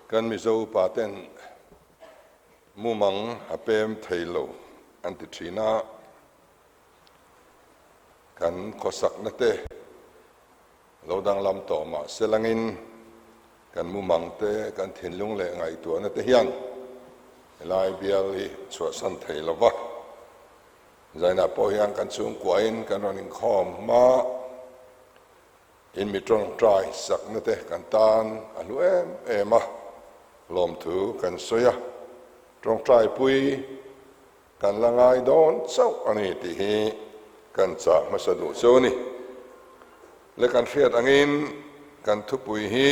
Kan Mizo upa ten mumang a pem thei lo an ti thin a, kan khawsakna te lo danglam tawh mah se langin kan mumang te, kan thinlung leh ngaihtuahna te hian helai bial hi chhuahsan thei lo va. Zainah pawh hian kan chhungkuain kan rawn inkhawm hma in mi tawngtai sakna te kan tan a hlu em em a, lawmthu kan sawi a, tawngtaipui kan la ngai dawn chauh a ni tih hi kan chah hmasa duh chu a ni. Le kan hriat angin kan thupui hi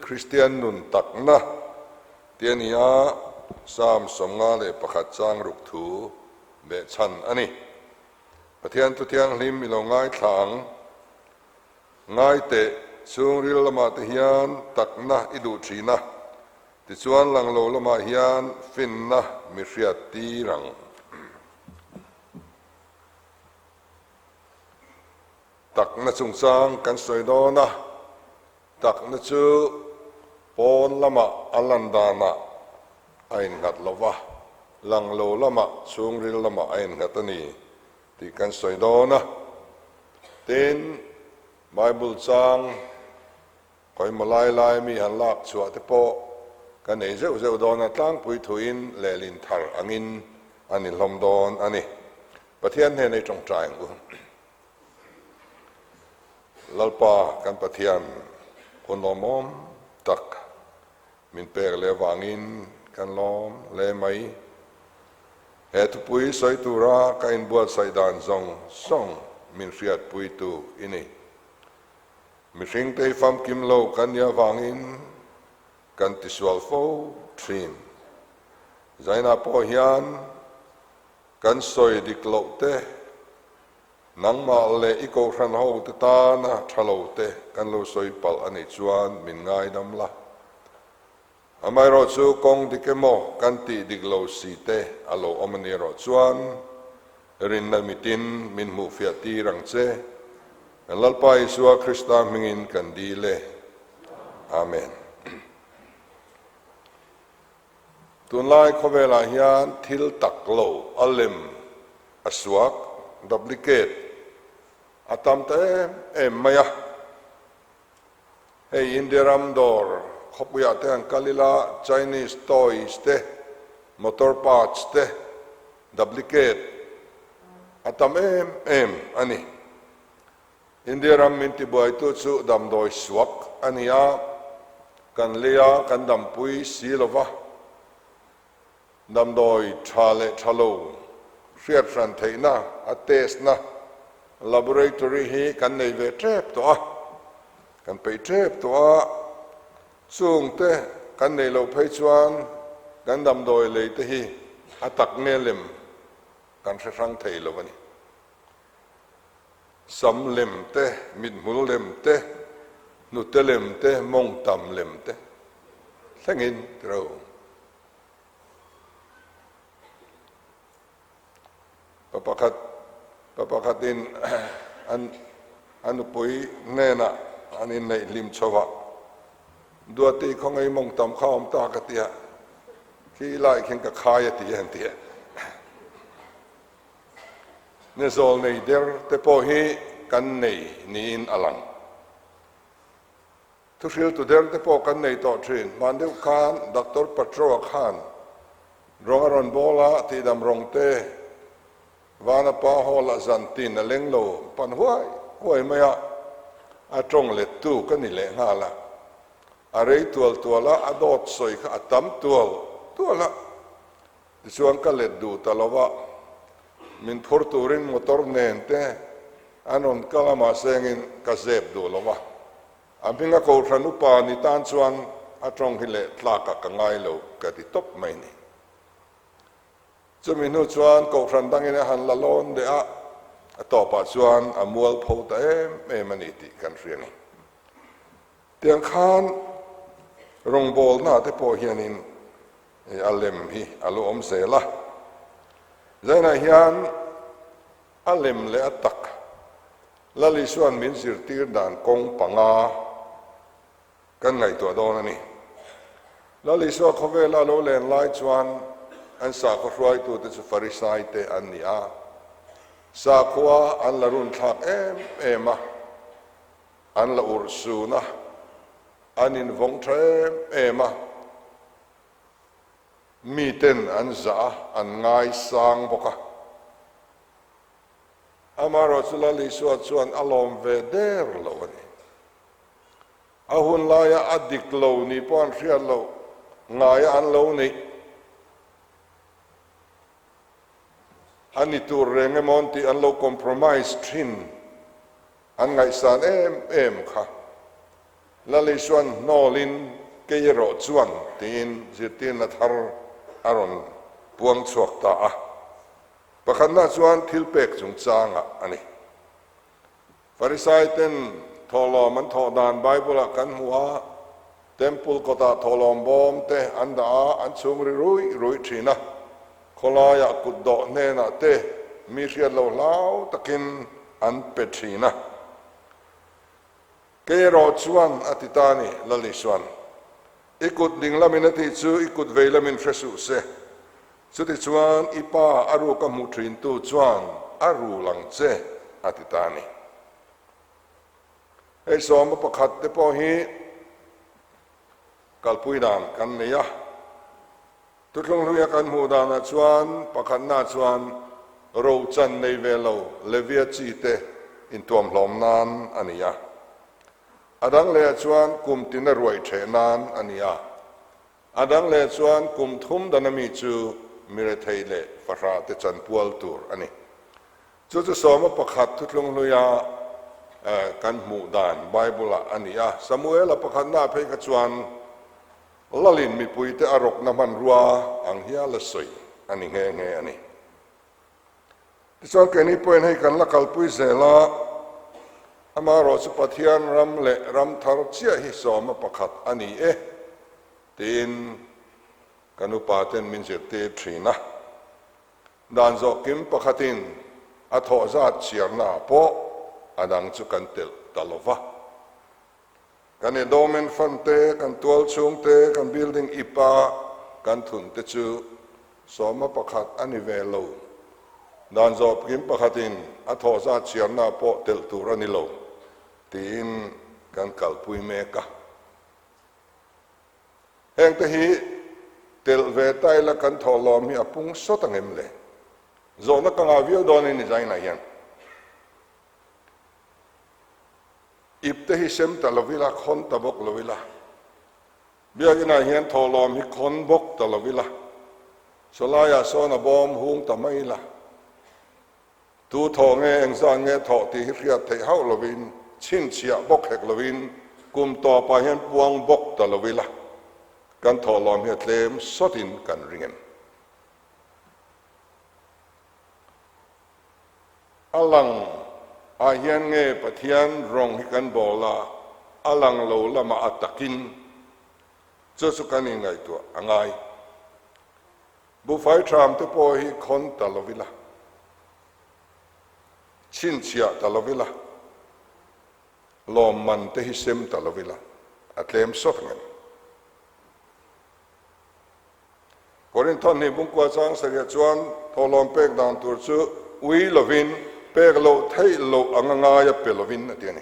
Kristian nun takna tih a ni a, Psalm 51 chang ruk thu behchhan a ni. Pathian thu thianghlim i lo ngaithla ang. Ngai teh, chhungril lamah te hian takna i duh thin a, tichuan lang lo lamah hian finna mi hriat tir ang. Takna chungchang kan sawi dawn a, Takna chu pawn lamah a lan danah a innghat lo va, lang lo lamah chhungril lamah a innghat a ni tih kan sawi dawn a. Tin, Bible chang khawimaw lai lai mi han lak chhuah te pawh ka nei zeuh zeuh dawn a, tlangpui thuin lehlin thar angin a ni hlawm dawn a ni. Pathian hnena i tawngtai ang u. Lalpa kan Pathian hun lawmawm tak min pek leh avangin kan lawm hle mai. He thupui sawi tura ka inbuatsaih dan zawng zawng min hriatpuitu i ni. Mihringte hi famkim lo kan nih avangin kan tisual fo thin. Zainah pawh hian kan sawi dik loh te, Nangmah leh i kohhran ho te tana tha lo te kan lo sawi palh a nih chuan min ngaidam la. Amaherawhchu kawng dik emaw kan tih dik lo si te a lo awm a ni erawh chuan rinna mitin min hmuhfiah tir ang che. Kan Lalpa Isua Krista hmingin kan dil e. Amen. Tunlai khawvelah hian thil tak lo a lem, a suak, duplicate, a tam ta em em mai a. Hei India ram dawr khawpuiah te han kal ila Chinese toys te, motor parts te duplicate a tam em em a ni. India ram min tibuaitu chu damdawi suak a ni a, kan lei a, kan dampui si lo va. Damdawi tha leh tha lo hriat hran theihna a test na laboratory hi kan nei ve tep tawh a, kan peih tep tawh a, chungte kan nei loh phei chuan kan damdawi lei te hi a tak nge lem kan hre hrang thei lo a ni. Sam lem te, mithmul lem te, hnute lem te, mawngtam lem te thlengin ti ro. Pa pakhat, pa pakhatin an a nupui hnenah an inneih hlim chho a, Duati khawngaih mawngtam kha awm ta ka ti a, khi lai khin ka khai a ti a an ti a. Ni zawl nei der te pawh hi kan nei niin a lang. Thuhriltu der te pawh kan nei tawh thin. Hman deuh khan Doctor Patroa khan rawng a rawn bawl a, tihdam rawng te Vanapa Hall ah zan tin a leng lo pan huai huai mai a, a tawng lettu ka ni leh nghal a. A rei tual tual a, a dawt sawi kha a tam tual tual a. Tichuan ka let duh ta lo a, min phur turin motor nen te an rawn kal a mahse engin ka zep duh lo a, a hminga kohhran upa ni tan chuan a tawng hi leh tlakah ka ngai lo ka ti tawp mai ni. Chumi hnu chuan kohhran dangin a han la lawn leh a, a tawpah chuan a mualpho ta em em a ni tih kan hria ni. Tiang khan rawngbawlna te pawh hianin A lem hi a lo awm zel a, zainah hian a lem leh a tak Lal Isua'n min zirtir dan kawng panga kan ngaihtuah dawn a ni. Lal Isua khawvela a lo len lai chuan an sakhaw hruaitute chu Farisaite an ni a, sakhua an la runthlak em em a, an la urhsun a, an invawng tha em em a, miten an zah a, an ngaisang bawk a. Amaherawhchu Lal Isua chuan a lawm ve der lo a ni. A hun laia a dik lo ni pawh an hriat loh ngaia an lo neih a ni tur reng emaw an tih an lo compromise thin an ngaihsan em em kha. Lal Isuan hnawlin kei erawh chuan tiin zirtirna thar a rawn puang chhuak ta a. Pakhatna chuan thilpek chungchangah a ni. Farisai ten thawhlawm an thawh dan Bible ah kan hmu a, Temple kawtah thawhlawm bawm te an dah a, an chhung ri ruih ruih thin a, khawlaiah kut dawh hnenah te mi hriat lo hlau takin an pe thin a. Kei erawh chuan a ti ta a ni, Lal Isuan. I kut ding lamin a tih chu i kut vei lamin hre suh se. Chutichuan i pa a ruk a hmuh thintu chuan a rul ang che, a ti ta a ni. Hei sawma pakhat te pawh hi kalpui dan kan nei a. Thuthlung hluia kan hmuh danah chuan pakhatna chuan rochan nei ve lo Levia chi te intuamhlawm nan a ni a. A dang lehah chuan kum tina ruai ṭheh nan a ni a. A dang leh chuan kum thum dana mi chu mirethei leh fahrah te chanpual tur a ni. Chu chu sawma pakhat thuthlung hluia kan hmuh dan Bible-ah a ni a. Samuela pakhatnaah phei kha chuan Lalin mipuite a rawkna hmanrua ang hial a sawi a ni nghe nghe a ni. Tichuan keini pawhin hei kan la kalpui zel a, amaherawh chu Pathian ram leh ram thar chiah hi sawma pakhat a ni e tiin kan upa ten min zirtir thin a. Dan zawh kim pakhatin a thawh zat chhiarna ah pawh a dang chu kan telh ta lo va. Kan endowment fund te, kan tual chhung te, kan building ip a kan thun te chu sawma pakhat a ni ve lo. Dan zawh kim pakhatin a thawh zat chhiarna pawh telh tur a ni lo tiin kan kalpui mek a. Heng te hi telh ve ta ila kan thawhlawm hi a pung sawt ang em le? Zawhna ka ngah viau dawn in design ah hian. Ip te hi sem ta lo ila, khawn ta bawk lo ila. Biakinah hian thawhlawm hi khawn bawk ta lo ila. Sawlaiah sawn a bawm hung ta mai ila. Tu thawh nge, engzat nge thawh tih hi hriat theih hauh lovin, chhinchhiah bawk hek lovin, kum tawpah hian puang bawk ta lo ila, kan thawhlawm hi a tlem sawtin kan ring em? A lang ah hian nge Pathian rawng hi kan bawl a, a lang lo lamah a takin chu chu kan inngaihtuah a ngai. Buhfai ṭham te pawh hi khawn ta lo ila, chhinchhiah ta lo ila, lawmman te hi sem ta lo ila, a tlem sawt ngem. Korinthon hnih bungkua chang sarih chuan thawhlawm pek dan tur chu ui lovin, pek loh theih loh anga ngaia pe lovin a ti a ni.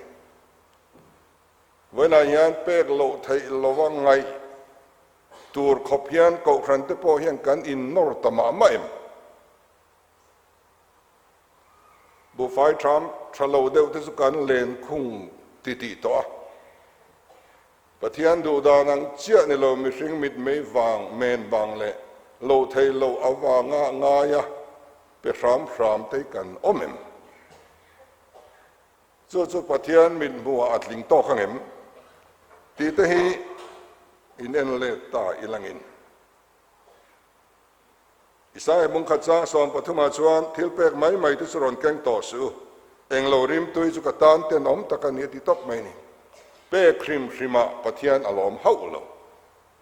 Vawiinah hian pek loh theih lova ngaih tur khawp hian kohhran te pawh hian kan innawr ta mah mah em? Buhfai ṭham ṭha lo deuh te chu kan len khung titih tawh a. Pathian duh dan ang chiah ni lo mihring mitmei vang, men vang leh loh theih loh avanga ngaia pe hram hram te hi kan awm em? Chu chu Pathian mithmuhah a tling tawk ang em? Tih te hi in en let ta ilangin. Isaia bungkhat chang 13 chuan thil pek mai mai te chu rawn keng tawh suh u, englo rimtui chu ka tan tenawm tak a ni a ti tawp mai ni. Pek hrim hrimah Pathian a lawm hauh lo.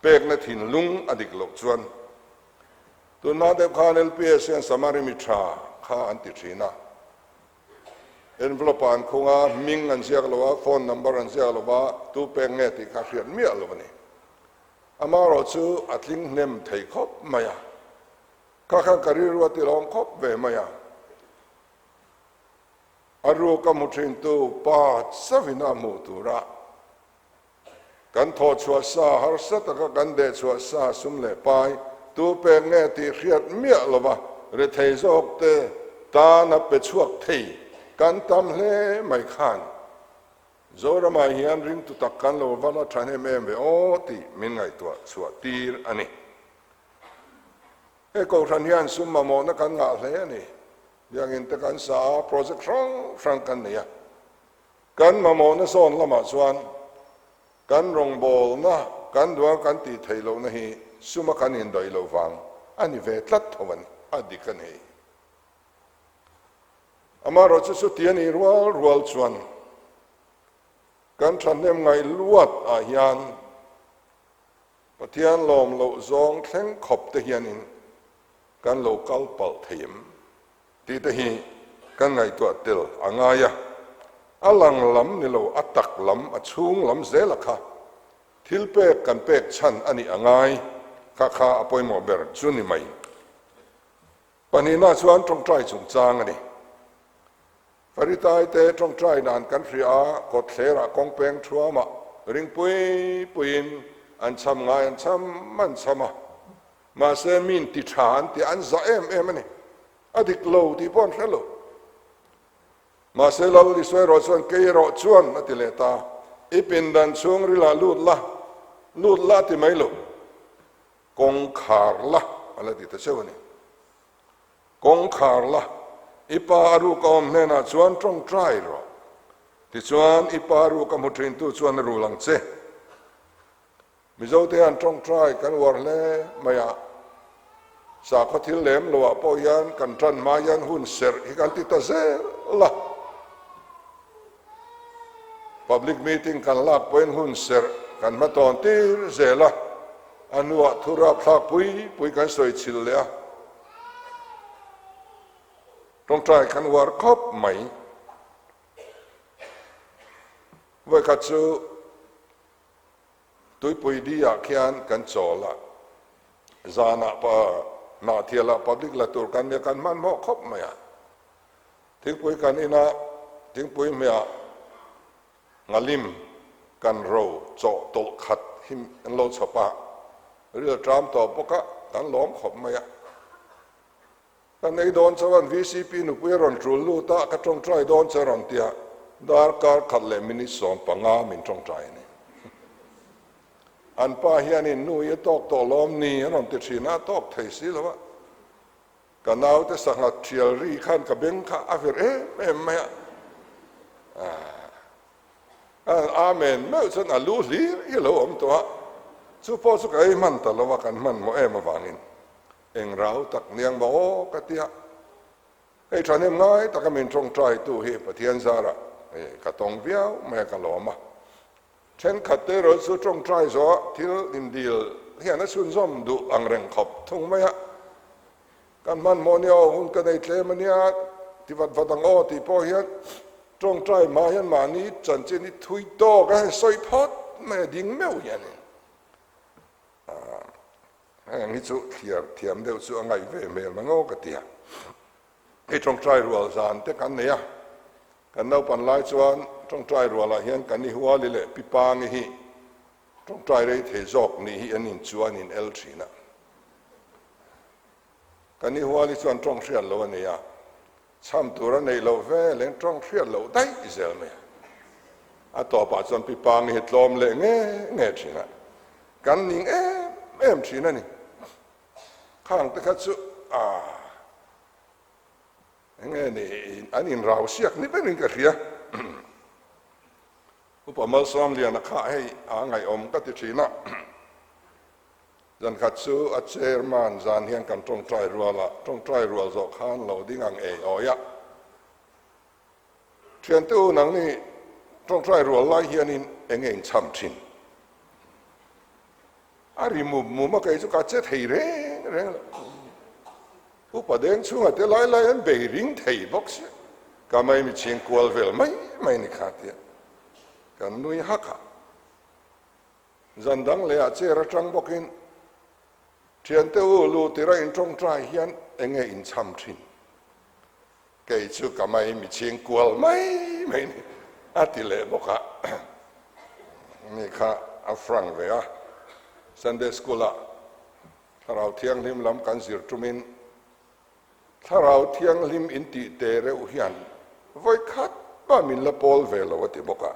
Pekna thinlung a dik loh chuan. Tunhma deuh khan LPS hian Samari mi tha kha an ti thin a. Envelope ah an khung a, hming an ziak lo a, phone number an ziak lo va, tu pek nge tih kha hriat miah lo a ni. Amaherawhchu a tling hnem thei khawp mai a, kha khan ka rilru a tilawm khawp ve mai a. A ruka hmu thintu pa chauhin a hmuh tura kan thawh chhuah sa, harsa taka kan deh chhuah sa sum leh pai tu pek nge tih hriat miah lova rethei zawk te tana pe chhuak thei kan tam hle mai khan Zoramah hian ringtu tak kan lo va la tha hnem em ve aw tih min ngaihtuah chhuah tir a ni. He kohhran hian sum mamawhna kan ngah hle a ni. Biangin te kan sa a, project hrang hrang kan nei a. Kan mamawhna zawn lamah chuan kan rawngbawlna kan duang kan tih theih lohna hi suma kan indaih loh vang a ni ve tlat tho a ni, a dik a ni. Amaherawhchu chuti a nih rual rual chuan kan thahnem ngaih luat ah hian Pathian lawm loh zawng thleng khawp te hianin kan lo kal palh thei em tih te hi kan ngaihtuah tel a ngai a. A lang lam ni lo, a tak lam, a chhung lam zela kha thil pek kan pek chhan a nih a ngai kha kha a pawimawh ber chu ni mai. Pahnihna chuan tawngtai chungchang a ni. Faritaite tawngtai dan kan hria a, kawtthlerah kawng peng thuamah ring pui puiin an cham ngai an cham an cham a. Mahse min ti tha an ti an zah em em a ni. A dik lo tih pawh an hre lo. Mahse Lal Isua erawh chuan kei erawh chuan a ti leh ta, I pindan chhungrilah lut la, lut la a ti mai lo. Kawngkhar la a la ti ta cheu a ni. Kawngkhar la, i pa a ruk a awm hnenah chuan tawngtai rawh. Tichuan, i pa a ruk a hmu thintu chuan a rul ang che. Mizote hian tawngtai kan uar hle mai a, sakhaw thil lem loah pawh hian kan tan hma hian hun serh hi kan ti ta zel a. Public meeting kan lak pawhin hun serh kan hmatawn tir zel a, a hnuah thu rapthlak pui pui kan sawi chhilh leh a, tawngtai kan uar khawp mai. Vawikhat chu Tuipui di ah khian kan chawl a, zanah pa Hnahthialah public la tur kan nia kan hmanhmawh khawp mai a. Thingpui kan in a, thingpui hmehah ngalim kan ro chawh tawlh khat hi an lo chhawp a, ril tram tawh bawk a, kan lawm khawp mai a. Kan ei dawn chuan VCP nupui a rawn tul lut a, ka tawngtai dawn che a rawn ti a, darkar khat leh minute 15 min tawngtai a ni. An pa hianin nu i a tawk tawh lawm ni a rawn ti thin a, a tawk thei si lo a. Ka naute sangha thial ri khan ka beng kha a vir em em mai a, aah Amen meuh chuan a lu hlir hi a lo awm tawh a, chu pawh chu ka ei hman ta lo a, kan hmanhmawh em avangin eng rau tak niang maw aw ka ti a, hei thahnem ngai taka min tawngtai tu hi Pathian zarah ka tawng viau mai a ka lawm a. Thenkhat te erawh chu tawngtai zawh thil indil hian a chhunzawm duh ang reng khawp thung mai a, kan hmanhmawh nia aw hun ka nei tlem a nia ti vat vat ang aw tih pawh hian tawngtai hma hian mahni chanchin hi thui tawk a hei sawi phawt mai a ding meuh hianin heng hi chu thliar thiam deuh chu a ngaih ve hmel mang aw ka ti a. Hei tawngtai rual zan te kan nei a, kan naupan lai chuan tawngtai rualah hian kan i huali leh pi pangi hi tawngtai rei thei zawk nih hi an in chuan in el thin a. Kan i huali chuan tawng hriat loh a nei a, chham tur a neih loh vel eng tawng hriat loh daih zel mai a. A tawpah chuan pi pangi hi tlawm leh nge nge thin a, kan ning em em thin a ni. Khang te kha chu aah enge ni an inrau siak ni berin ka hria. Upa Malsawmliana kha hei a ngaihawm ka ti thin a. Zan khat chu a chairman zan hian kan tawngtai rual a, tawngtai rual zawh khan lo ding ang ei awi a. Thiante u nangni tawngtai rual lai hianin enge inchham thin? A ri mum mum a, kei chu ka che thei reng reng lo. Upa deng chhunga te lai lai an bei ring thei bawk sia, ka mai mi chhing kual vel mai mai ni kha tia kan nui hak a. Zan dang lehah chair atang bawkin Thiante u lu tira in tawngtai hian enge in cham thin? Kei chu ka mai mi chhing kual mai mai ni a ti leh bawk a. Mi kha a frank ve a, Sunday school ah Thlarau Thianghlim lam kan zir tumin Thlarau Thianghlim in tih te reuh hian vawi khat mah min la pawl ve lo a ti bawk a.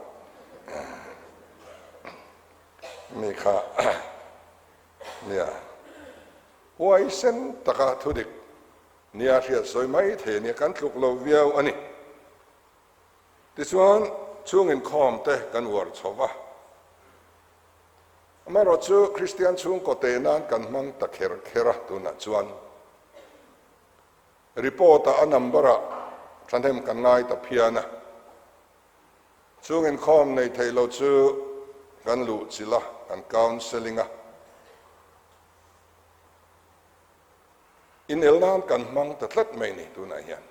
Mi kha nia huaisen taka thudik nia hriat sawi mai thei ania kan tluk lo viau a ni. Tichuan chhung inkhawm te kan uar chho va, amaherawhchu Kristian chhungkaw te nan kan hmang ta kher kher a tunah chuan report ah a number ah thahnem kan ngai ta phian a. Chung inkhawm nei thei lo chu kan luh chilh a, kan counselling a. Inel nan kan hmang ta tlat mai ni tunah hian.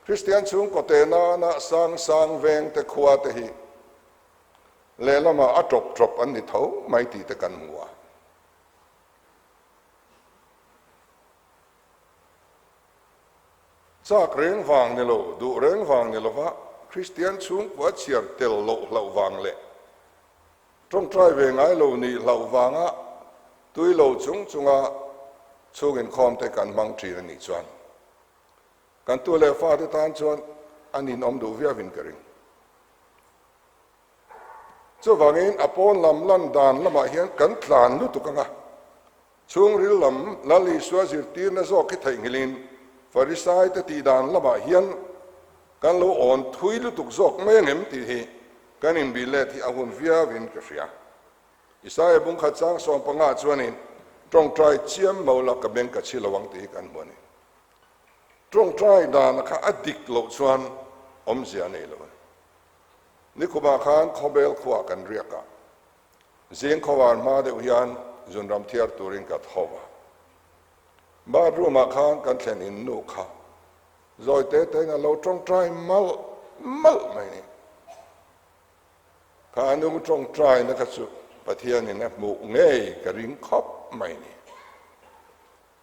Kristian chhungkaw te nana sang sang veng te khua te hi lehlamah a tawp tawp an ni tho mai tih te kan hmu a. Chak reng vang ni lo, duh reng vang ni lova Kristian chhungkua chhiar tel loh hlauh vang leh tawngtai ve ngai lo nih hlauh vanga tui lo chung chunga chhung inkhawm te kan hmang thin a nih chuan kan tu leh fate tan chuan an inawm duh viauin ka ring. Chuvangin a pawn lam lan dan lamah hian kan tlan lutuk ang a, chhungril lam Lal Isua zirtirna zawk hi theihnghilhin Farisaite tih dan lamah hian kan lo awn thui lutuk zawk mai ang em tih hi kan inbih let hi a hun viauin ka hria. Isaia bungkhat chang 15 chuanin tawngtai chiam mo la ka beng ka chhi lo ang tih hi kan hmu a ni. Tawngtai dana kha a dik loh chuan awmzia a nei lo a ni. Nikhumah khan khawbel khuah kan riak a, zing khawvar hma deuh hian zunram thiar turin ka tho a. Bathroom ah khan kan thlen in nu kha zawi te tein a lo tawngtai malh malh mai ni. Kha nu tawngtaina kha chu Pathianin a hmuh ngei ka ring khawp mai ni.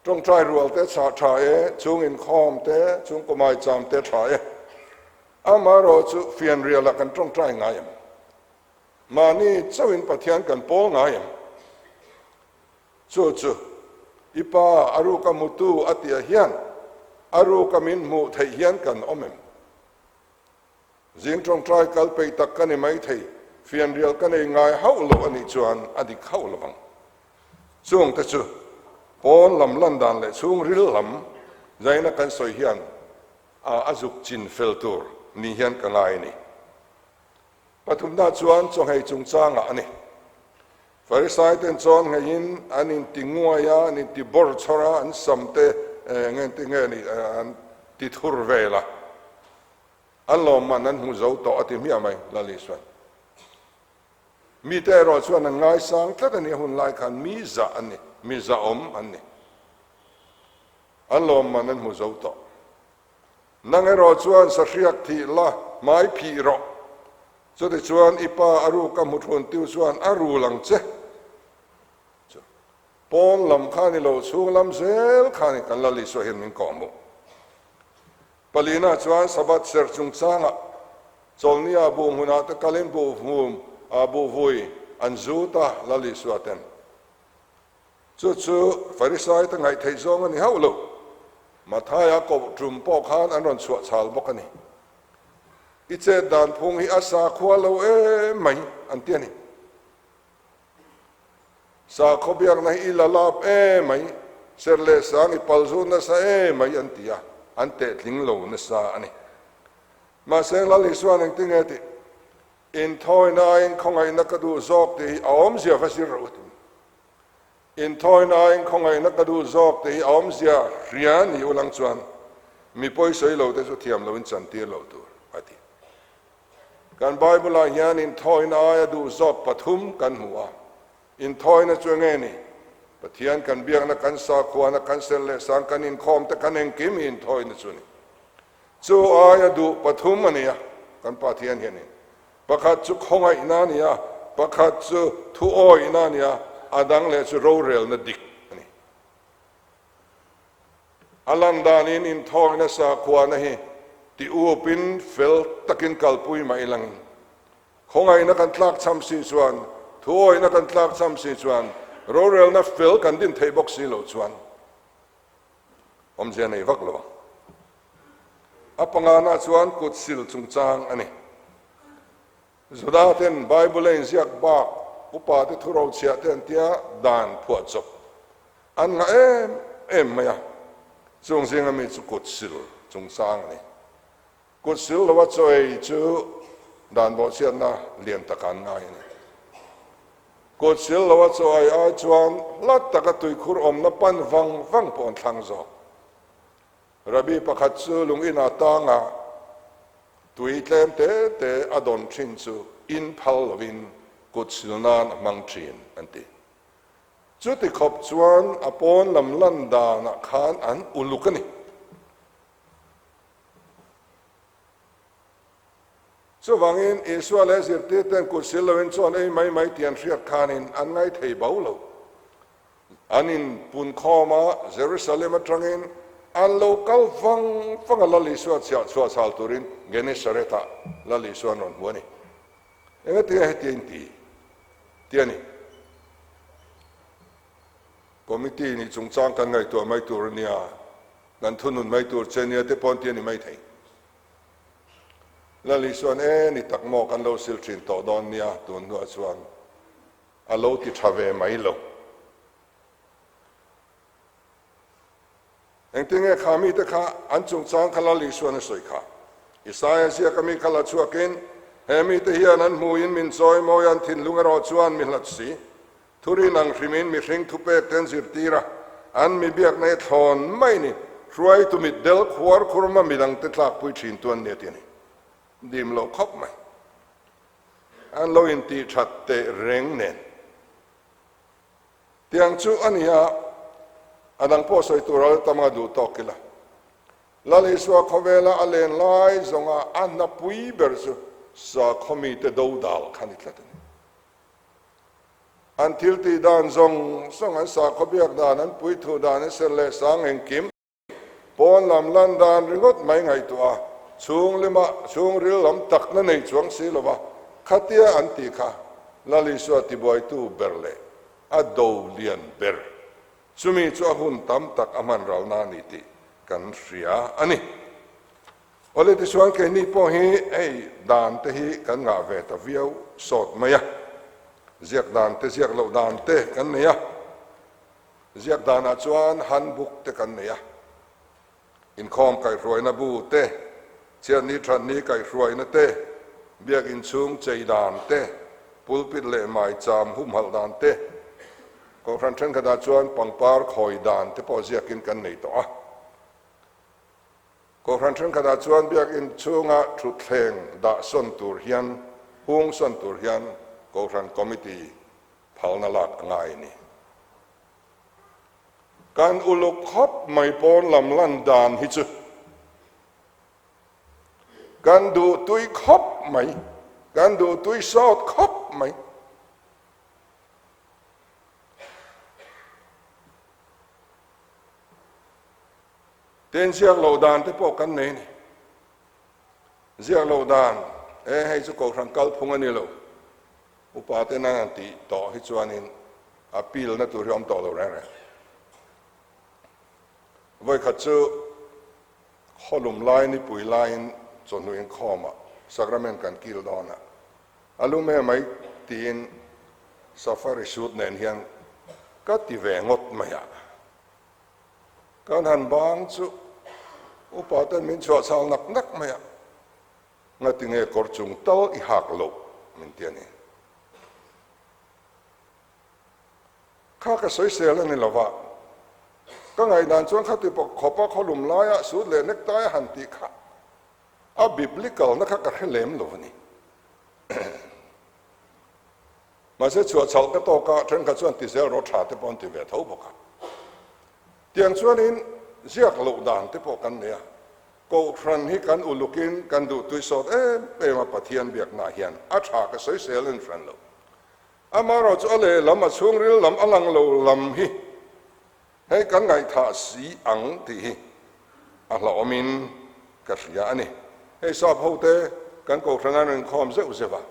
Tawngtai rual te chhah tha e, chung inkhawm te, chung kumai cham te tha e. Amaherawh chu fianrialah kan tawngtai ngai em? Mahni chauhin Pathian kan pawl ngai em? Chu chu i pa a ruka hmutu a tih ah hian a ruka min hmuh theih hian kan awm em? Zing tawngtai kal peih tak ka ni maithei, fianrial ka nei ngai hauh lo a nih chuan a dik hauh lo ang. Chungte chu pawn lam lan dan leh chhungril lam zaina kan sawi hian a zuk chin fel tur ni hian ka ngai a ni. Pathumna chuan chawnghei chungchangah a ni. Farisai ten chawn ngheiin an inti nguai a, an inti bawr chhawr a, an sam te eng eng ti nge ni an ti thur vel a. An lawmman an hmu zo tawh a ti hmiah mai, Lal Isuan. Mite erawh chuan an ngaisang tlat a ni, a hun lai khan mi zah an ni, mi zahawm an ni. An lawmman an hmu zo tawh. Nang erawh chuan sahriak thih la, hmai phih rawh. Chutichuan i pa a ruk a hmu thun tiu chuan a rul ang che. Chu pawn lam kha ni lo, chhung lam zel kha ni kan Lal Isua hian min kawhhmuh. Palina chuan Sabbath serh chungchangah Chawlhnia buh hmunah te kalin buh hmum ah buh vui an zut a, Lal Isua ten. Chu chu Farisai te ngaihtheih zawng a ni hauh lo. Mathaia koh tum pawh khan an rawn chhuah chhal bawk a ni. I chet dan phung hi a sakhua lo em mai an ti a ni. Sakhaw biakna hi i la lap em mai, ser leh sang i pal zut nasa em mai an ti a, an tehtling lo nasa a ni. Mahse Lal Isuan engtinge tih? Inthawina aiin khawngaihna ka duh zawk tih hi a awmzia va zir rawh u tun. Inthawina aiin khawngaihna ka duh zawk tih hi a awmzia hria ni ulang chuan mi pawisawi lo te chu thiam loin chantir loh tur a ti. Kan Bible-ah hian inthawina aia duh zawk pathum kan hmu a. Inthawina chu enge ni? Pathian kan biakna, kan sakhuana, kan ser leh sang, kan inkhawm te, kan engkim hi inthawina chu a ni. Chu aia duh pathum a ni a, kan Pathian hianin. Pakhat chu khawngaihna a ni a, pakhat chu thuawihna a ni a, a dang leh chu rorelna dik a ni. A lan danin inthawina sakhuana hi ti upin fel takin kalpui mah ilangin, khawngaihna kan tlakchham si chuan, thuawihna kan tlakchham si chuan, rorelna fel kan din theih bawk si loh chuan awmzia nei vak lo ang. A pangana chuan kut sil chungchang a ni. Juda ten Bible a inziak bak upa te thu rochhiah te an tia dan phuah chawp an ngah em em mai a, chung zinga mi chu kut sil chungchang a ni. Kut sil lova chaw ei chu dan bawhchhiatna lian taka an ngai a ni. Kut sil lova chaw ei ai chuan hla taka tuikhur awmna pan vang vang pawh an thlang zawk. Rabbi pakhat chu lung inah tanga tui tlem te te a dawn thin chu in phal lovin kut sil nan a hmang thin an ti. Chuti khawp chuan a pawn lam lan danah khan an uluk a ni. Chuvangin Isua leh zirtirten kut sil loin chuan ei mai mai tih an hriat khanin an ngaithei bo lo. An inpunkhawm a, Jerusalem atangin an lo kal vang vang a, Lal Isua chhiah chhuah chhal turin Genesaret-ah Lal Isua an rawn hmu a ni. Engatinge heti a inti ti a ni? Committee nih chungchang kan ngaihtuah mai tur a nia, kan thunun mai tur che nia te pawh an ti a ni maithei. Lal Isua'n e ni tak maw kan lo sil thin tawh dawn nia tun hnuah chuan a lo ti tha ve mai lo. Engtin nge kha mite kha an chungchang kha Lal Isua'n a sawi kha? Isaia ziaka mi kha la chhuakin, He mite hian an hmuin min chawi mawi an thinlung erawh chuan mi hlat si. Thurin ang hrimin mihring thupek te an zirtir a, an mi biakna hi thlawn mai ni. Hruaitu mitdel khuar khurma midangte tlakpui thintu an ni a ti a ni. Dim loh khawp mai. An lo intih that teh reng nen. Tiang chu a ni a, a dang pawh sawi tur a tam a duh tawk ila. Lal Isua khawvela a len lai zawnga a hnapui ber chu sakhaw mite dodal kha ni tlat a ni. An thil tih dan zawng zawng, an sakhaw biak dan, an puithu dan, an ser leh sang engkim, Pawn lam lan dan ringawt mai ngaihtuah a, chhung lima chhungril lam takna nei chuang si lova khatia an tih kha Lal Isua tibuaitu ber leh a do lian ber. Chumi chu a hun tam tak a hman ralna a ni tih kan hria a ni. Awle tichuan keini pawh hi hei dan te hi kan ngah ve ta viau sawt mai a, ziak dan te ziak loh dan te kan nei a. Ziak danah chuan handbook te kan nei a, inkhawm kaihhruaina bu te, chhiatni thatni kaihhruaina te, biak inchhung chei dan te, pulpit leh maicham humhalh dan te, kohhran thenkhatah chuan pangpar khawi dan te pawh ziakin kan nei tawh a. Kohhran thenkhatah chuan biak inchhunga thutthleng dah sawn tur hian, hung sawn tur hian kohhran committee Phalna lak a ngai a ni. Kan uluk khawp mai pawn lam lan dan hi chu kan duh tui khawp mai, kan duh tui sawt khawp mai. Tin ziak loh dan te pawh kan nei a ni. Ziak loh dan, e hei chu kohhran kalphung a ni lo. Upa te nan an tih tawh hi chuanin appeal na tur hi a awm tawh lo reng reng. Vawikhat chu khawlum lai nipui laiin chawhnu inkhawmah sacrament kan kil dawn a, a lum em mai tiin safari suit nen hian ka ti ve ngawt mai a. Kan han bang chu upa ten min chhuah chhal nak nak mai a. Ngati nge kawr chung tal i hak loh min ti a ni. Kha ka sawisel a ni lo va, ka ngaihdan chuan khati khawpa khawlum laia sut leh necktie a han tih kha a biblical na kha ka hre lem lo a ni. Mahse chhuahchhalh ka tawk a, thenkhat chuan ti zel rawh tha te pawh an ti ve tho bawk a. Tiang chuanin ziak loh dan te pawh kan nei a. Kohhran hi kan ulukin kan duhtui sawt em em a, Pathian biaknaah hian a tha ka sawisel en hran lo. Amaherawhchu a lehlam, a chhungril lam, a lang lo lam hi hei kan ngaihthah si ang tih hi a hlauhawmin ka hria a ni. Hei sap hote kan kohhran an inkhawm zeuh zeuh a,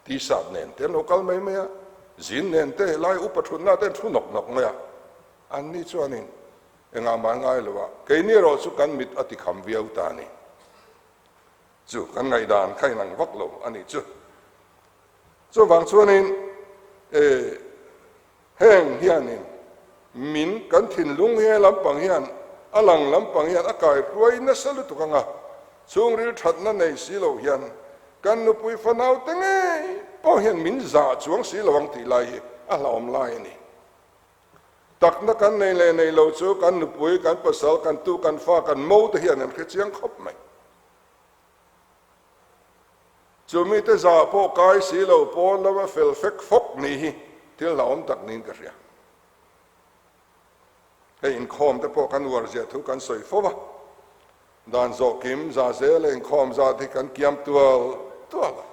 T-shirt nen te an lo kal mai mai a, zin nen te helai upa thutna te an thu nawk nawk mai a, anni chuanin Engah mah ngai lo a, keini erawh chu kan mit a tikham viau ta a ni. Chu kan ngaihdan kha inang vak lo a nih chu. Chuvang chuanin e heng hianin min kan thinlung he lampang hian a lang lampang hian a kaihruai nasa lutuk anga chhungril thatna nei si lo hian kan nupui fanaute ngei pawh hian min zah chuang si lo ang tih lai hi a hlauhawm lai a ni. Takna kan nei leh nei lo chu kan nupui, kan pasal, kan tu, kan fa, kan mo te hian an hre chiang khawp mai. Chu mite zah pawh kai si lo pawn lama fel fek fawk ni hi thil hlauhawm tak niin ka hria. Hei inkhawm te pawh kan uar ziah thu kan sawi fo va, dan zawh kim za zel a inkhawm zat hi kan kiam tual tual a,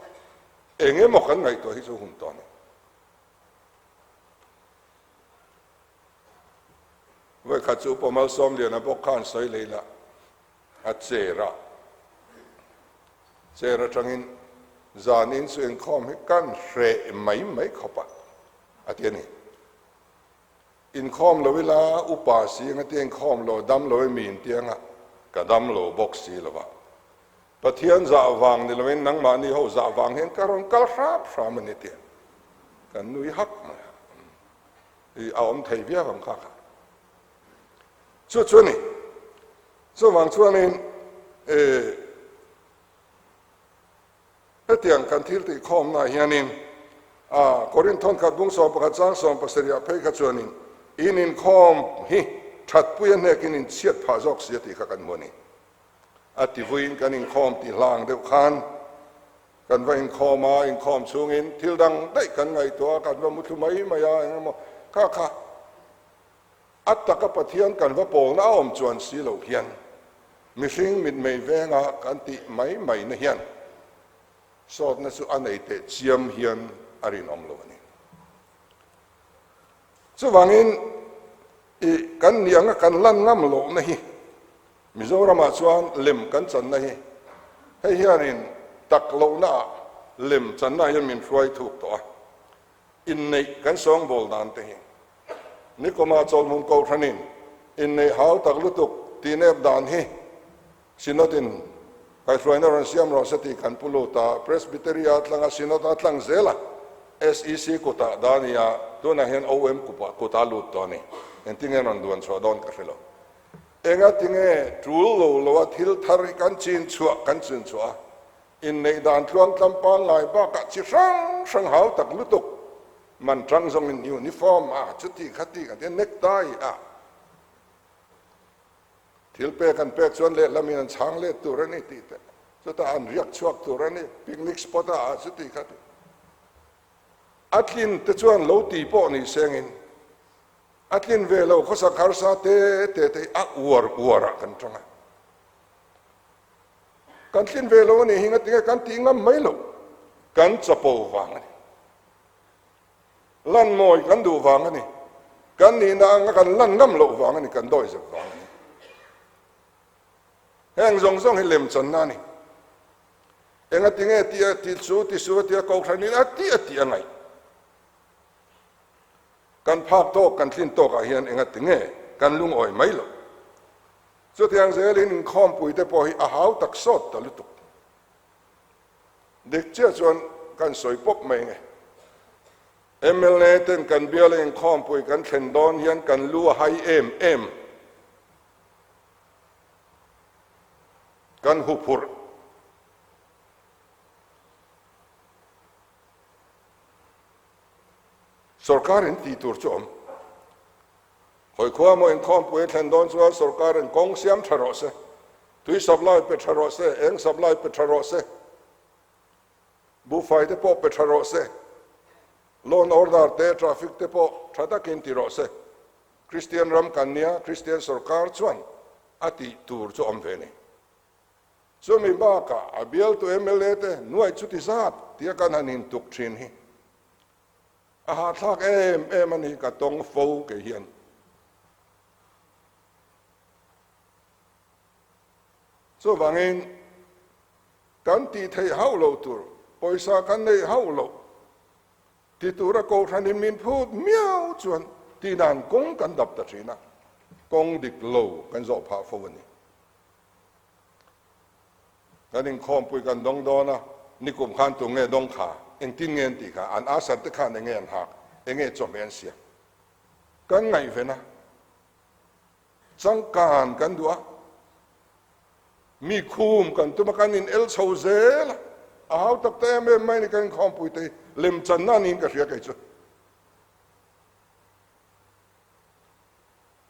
eng emaw kan ngaihtuah hi chu hun tawh a ni. Vawikhat chu Upa Malsawmliana bawk khan sawi leh ila a chair a, chair atangin zanin chu inkhawm hi kan hreh mai mai khawp a, a ti a ni. Inkhawm lo ila upa si anga tia inkhawm lo dam lo emi intianga ka dam lo bawk si lo va. Pathian zah vang ni loin nangmahni ho zah vang hian ka rawn kal hrap hram a ni tih kan nui hak mai a. I a awm thei viau ang kha kha. Chu chu a ni. Chuvang chuanin e hetiang kan thil tih khawmnaah hianin a Korinth thawnkhat bung 11 chang 70 phei kha chuanin in inkhawm hi thatpui a hnekin inchhiat phah zawk si a tih kha kan hmu a ni. A ti vuiin kan inkhawm tih hlang deuh khan kan va inkhawm a, inkhawm chhungin thil dang daih kan ngaihtuah a, kan va muthlu mai mai a, eng emaw kha kha a taka Pathian kan va pawlna a awm chuan si lo hian mihring mitmei venga kan tih mai mai na hian sawtna chu a nei teh chiam hian a rinawm lo a ni. Chuvangin i kan nih anga kan lan ngam lohna hi Mizoramah chuan lem kan channa hi hei hianin tak lohnaah lem channa hian min hruai thuk tawh a, inneih kan sawngbawl dan te hi Nikawma Chawlhmun Kohhranin inneih hau tak lutuk tihnep dan hi Synod-in kaihhruaina rawn siam rawh se tih kan pu lut a, Presbytery-a tlanga Synod-a tlang zel a, SEC kutah dah a ni a, tunah hian OM kutah lut tawh a ni. Engtin nge rawn duan chhuah dawn ka hre lo. Enga tinge tul lo lo a thil thar hi kan chin chhuah kan chin chhuah a, inneih dan tluang tlam pangngai bakah chi hrang hrang hau tak lutuk man tang zawngin uniform a chuti khati kan tia necktie a thil pek an pek chuan lehlamin an chhang let tur a ni tih te chutah an riak chhuak tur a ni picnic spot a chuti khati a tlin te chuan lo ti pawh ni sengin A tlin ve lo khawsak harsa te te te hi a uar uar ah kan tang a. Kan tlin ve lo a nih hi ngatinge kan tih ngam mai lo. Kan chapo vang a ni. Lan mawi kan duh vang a ni. Kan nihna anga kan lan ngam loh vang a ni, kan dawi zep vang a ni. Heng zawng zawng hi lemchanna a ni. Engatinge ti a ti chu ti su a tia kohhranin a ti a tih a ngaih. Kan phak tawk, kan tlin tawkah hian enga tinge kan lungawi mai lo. Chutiang zelin inkhawmpui te pawh hi a hau tak sawt ta lutuk. Dik chiah chuan kan sawi pawp mai nge. Mla ten kan biala inkhawmpui kan thlen dawn hian kan lu a hai em em. Kan huphurh. Sorkar in tih tur chu awm. Hawi khua maw inkhawmpui a thlen dawn chuan sorkar in kawng siam tha rawh se, tui supply pe tha rawh se, eng supply pe tha rawh se, buhfai te pawh pe tha rawh se, law and order te, traffic te pawh tha takin ti rawh se. Kristian ram kan nia, Kristian sorkar chuan a tih tur chu awm ve a ni. Chumi bakah a bialtu mla te nuai chuti zat tia kan han intuk thin hi a hahthlak em em a ni ka tawng fo kei hian. Chuvangin kan tih theih hauh loh tur, pawisa kan neih hauh loh ti tura kohhranin min phut miau chuan tih dan kawng kan dap ta thin a, kawng dik lo kan zawh phah fo a ni. Kan inkhawmpui kan dawng dawn a, nikum khan tu nge dawng kha, engtin nge an tih kha, an asar te khan enge an hak, enge chawhmeh an siam kan ngaihven a, changkan kan duh a, mi khum kan tum a, kan in el chho zel a, a hau tak ta em em mai ni kan inkhawmpui te hi lemchanna niin ka hria kei chu.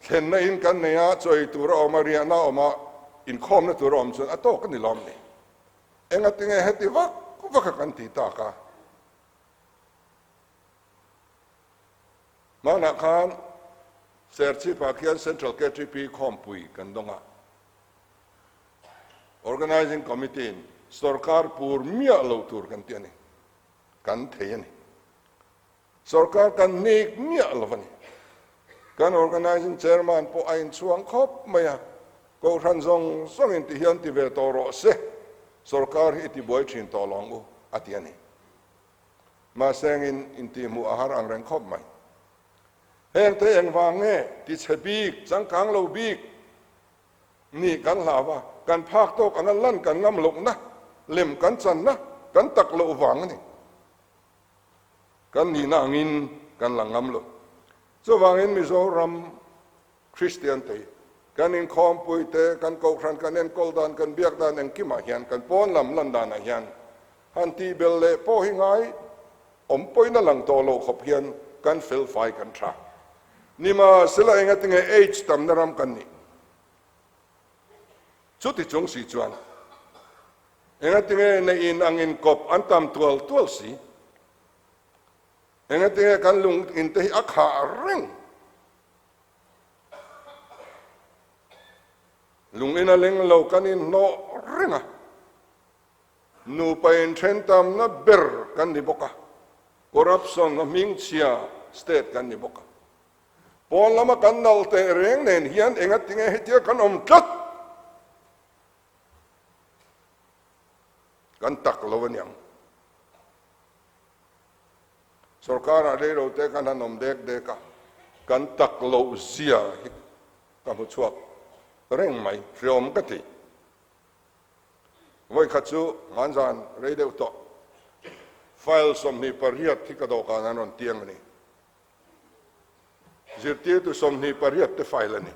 Thlenna in kan nei a, chawi tur a awm a, riahna a awm a, inkhawmna tur a awm chuan a tawk a ni lawm ni. Engatinge heti vak vak a kan ti tak a? Hmanah khan Serchhip-ah khian Central KTP khawmpui kan dawng a. Organising Committee-in sorkar pur miah lo tur kan ti a ni. Kan thei a ni. Sorkar kan nek miah lo a ni. Kan Organising Chairman pawh a inchhuang khawp mai a, Kohhran zawng zawngin ti hian ti ve tawh rawh se, sorkar hi i ti buai thin tawh lo ang u, a ti a ni. Mahse engin intihhmuh a har ang reng khawp mai. Hengte engvang nge tichhe bik, changkang lo bik nih kan hlau a, kan phak tawk anga lan kan ngam lohna, lem kan channa kan tak loh vang a ni. Kan nihna angin kan la ngam lo. Chuvangin Mizoram Kristian te hi kan inkhawmpui te, kan kohhran, kan enkawl dan, kan biak dan engkimah hian, kan pawn lam lan danah hian han tihbel leh pawh hi ngai awm pawhin a lang tawh lo khawp hian kan fel fai kan tha. Nimahsela engatinge AIDS tamna ram kan nih? Chuti chung si chuan Engatinge neih in ang in kawp an tam tual tual si? Engatinge kan lung in te hi a khah reng? Lung in a leng lo kan in hnawh reng a, nupa in then tamna ber kan ni bawk a, corruption a hmingchhia state kan ni bawk a. Pawn lama kan nal teh reng nen hian engatinge hetia kan awm tlat? Kan tak lo aniang. Sorkarah reilo te kan han awm dek dek a, kan tak loh zia hi ka hmu chhuak reng mai, hreawm ka ti. Vawikhat chu hmanzan rei deuh tawh file 28 hi ka dawhkan an rawn tiang a ni. Zirtirtu 28 te file a ni.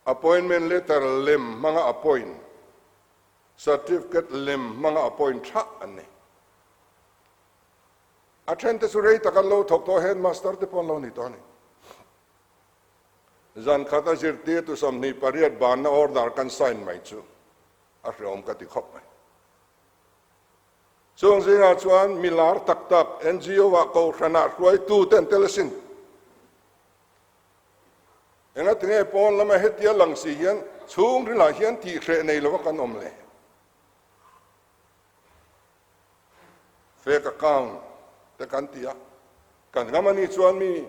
Appointment letter lem hmanga appoint, certificate lem hmanga appoint tha an ni. A then te chu rei tak an lo thawk tawh, headmaster te pawh an lo ni tawh a ni. Zan khat a zirtirtu 28 banna order kan sign mai chu a hreawm ka ti khawp mai. Chung zingah chuan mi lar tak tak NGO-ah kohhranah hruaitu te an tel asin. Engatinge pawn lama hetia lang si hian chhungrilah hian tihhreh nei lova kan awm le? Fake account te kan ti a, kan ngam anih chuan mi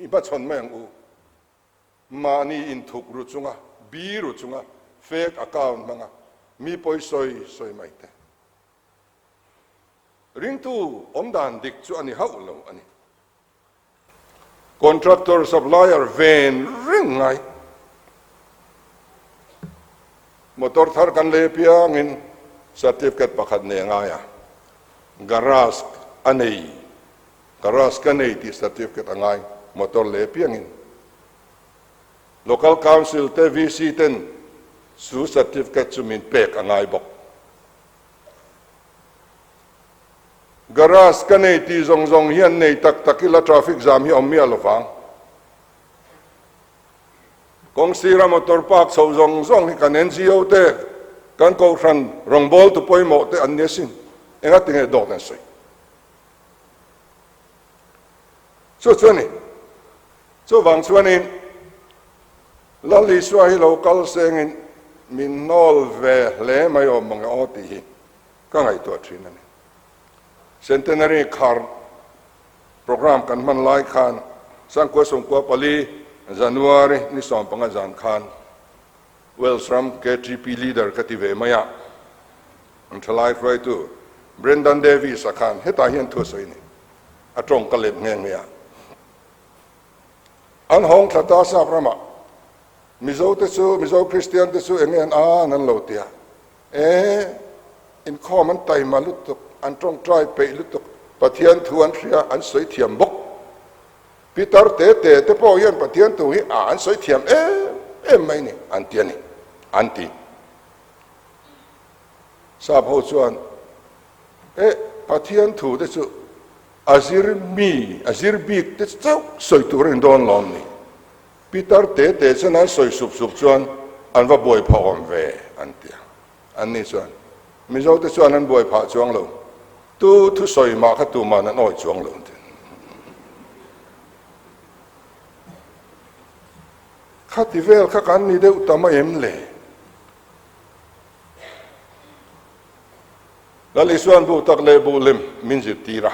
i hmachhawn mai ang u. Mahni inthuk ru chunga, bi ru chunga fake account hmanga mi pawi sawi sawi mai te. Ringtu awmdan dik chu a ni hauh lo a ni. Contractor supplier ven reng ngai. Motor thar kan lei apiangin certificate pakhat nei a ngai a, garage a nei, garage ka nei tih certificate a ngai motor lei apiangin. Local Council te VC ten chu certificate chu min pek a ngai bawk. Garage ka nei tih zawng zawng hian nei tak tak ila traffic jam hi a awm miah lo vang. Kawng sira motor park chho zawng zawng hi kan NGO te, kan kohhran rawngbawltu pawimawh te an ni asin. Engati nge dawt an sawi? Chu chu a ni. Chuvang chuanin. Lal Isua hi lo kal sengin min hnawl ve hle mai awm mange aw tih hi ka ngaihtuah thin a ni. Centenary khar programme kan hman lai khan Sangkua Sawmkua pali January ni 15 zan khan Wales ram KTP leader ka ti ve mai a, an thalai hruaitu Brendan Davies-a khan hetah hian thu a sawi a ni. A tawng ka let nghe nghe a. An hawng thla ta sap ramah Mizo te chu, Mizo Kristian te chu eng nge an an an lo ti a, e, inkhawm an taima lutuk, an tawngtai peih lutuk, Pathian thu an hria, an sawi thiam bawk. Pitar te te te pawh hian Pathian thu hi a an sawi thiam em em mai ni, an ti a ni, an ti. Sap ho chuan, E, Pathian thu te chu a zir mi, a zir bik te chauh sawi tur a ni dawn lawm ni? Pitar te te chuan an sawi sup sup chuan an va buai phah awm ve, an ti a. Anni chuan, Mizo te chuan an buai phah chuang lo, tu thusawi mah kha tuman an awi chuang lo, an ti. Khati vel kha kan ni deuh ta mai em le? Lal Isua'n buh tak leh buh lem min zirtir a.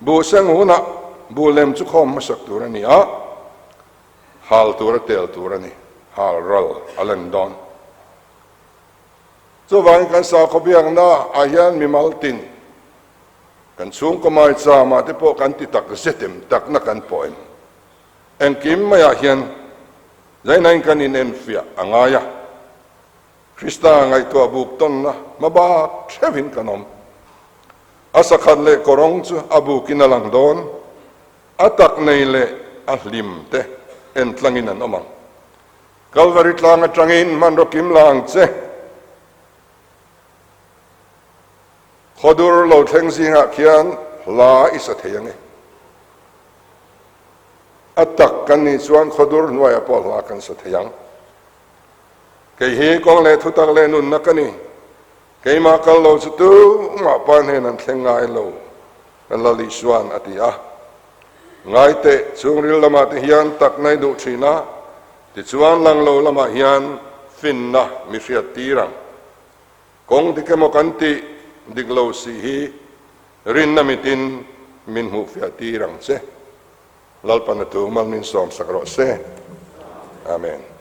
Buh seng hunah buh lem chu khawm hmasak tur a ni a, hal tur a tel tur a ni, hal ral a len dawn. Chuvangin kan sakhaw biakna ah hian mimal tin, kan chhungkaw maicham ah te pawh kan ti tak zet em, takna kan pawh em? Engkim maiah hian zainain kan inenfiah a ngai a. Krista ngaihtuah buk tawnna hmabak theuhin kan awm. A sakhat leh kawrawng chu a bukin a lang dawn, a tak nei leh a hlim te en tlangin an awm ang. Kalvari tlang atangin hmanraw kim la ang che. Khawdur lo thleng zingah khian hla i sa thei ang e. A tak kan nih chuan khawdur hnuaiah pawh hla kan sa thei ang. Kei hi kawng leh thutak leh nunna ka ni. Keimah kal lo chu tumah pa hnen an thleng ngai lo, kan Lal Isua'n a ti a. Ngaiteh, chhungril lamah te hian takna i duh thin a, tichuan lang lo lamah hian finna mi hriat tir ang. Kawng dik emaw kan tih dik lo si hi rinna mitin min hmuhfiah tir ang che. Lalpan a tu mal min sawmsak rawh se. Amen.